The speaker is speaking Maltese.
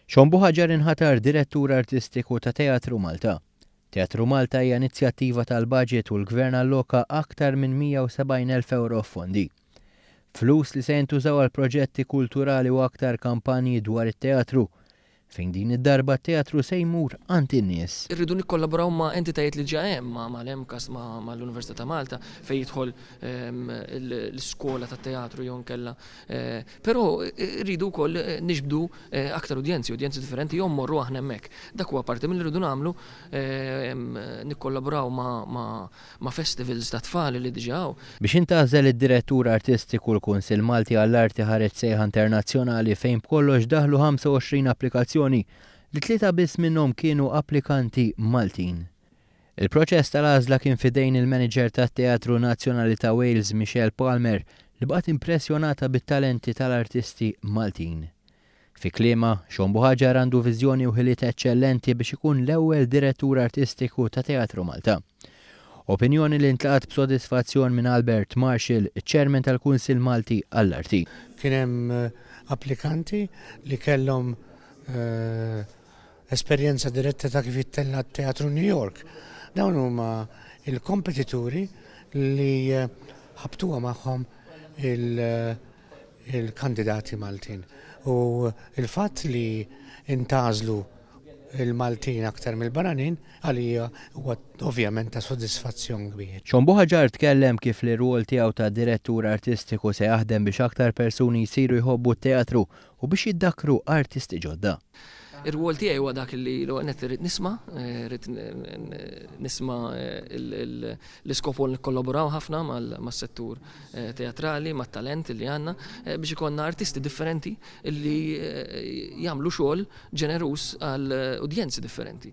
Sean Buhagiar inħatar Direttur Artistiku ta' Teatru Malta. Teatru Malta hija inizjattiva tal-Budget u l-Gvern alloka aktar minn 170,000 ewro f'fondi. Flus li se jintużaw għal proġetti kulturali u aktar kampanji dwar it-teatru, fejn din id-darba t-teatru se jmur għand in-nies. Irridu nikkollaboraw ma' entitajiet li ġa hemm, mal-MCAST, mal-Università ta' Malta, fejn jidħol l-iskola tat-teatru jew inkella. Però rridu wkoll niġbdu aktar udjenzi, udjenzi differenti jew mmorru aħna hemmhekk. Dak huwa parti milli rridu nagħmlu, nikkollaboraw ma' festivals tat-tfal li diġà hawn. Biex intgħażel id-direttur artistiku l-Kunsill Malti għall-Arti ħareġ sejħa internazzjonali fejn b'kollox daħlu 25 applikazzjoni li tlieta biss minnhom kienu applikanti Maltin. Il-proċess tal-għażla kien f'idejn il-manager tat-Teatru Nazzjonali ta' Wales Michelle Palmer li baqgħet impressjonata bit-talenti tal-artisti Maltin. Fi kliemha, Sean Buhagiar għandu viżjoni u ħiliet eċċellenti biex ikun l-ewwel direttur artistiku ta' Teatru Malta. Opinjoni li ntlaqgħet b'sodisfazzjon minn Albert Marshall, iċ-Chairman tal-Kunsill Malti għall-Arti. Kien hemm applikanti li kellhom esperjenza diretta ta' kif jittella' t-teatru New York. Dawn huma l-kompetituri li ħabtuha magħhom il- il-kandidati Maltin u l-fatt li ntgħażlu l-Maltin aktar mill-barranin għalija huwa ovvjament ta' sodisfazzjon kbir. Sean Buhagiar tkellem kif l-irwol tiegħu ta' direttur artistiku se jaħdem biex aktar persuni jsiru jħobbu t-teatru u biex jiddakkru artisti ġodda. Ir-rwol tiegħi huwa dak li l-ewwel nett irrid nisma', irrid nisma' l-iskop huwa li nikkollaboraw ħafna mas-settur teatrali, mat-talent li għandna biex ikollna artisti differenti li jagħmlu xogħol ġeneruż għal udjenzi differenti.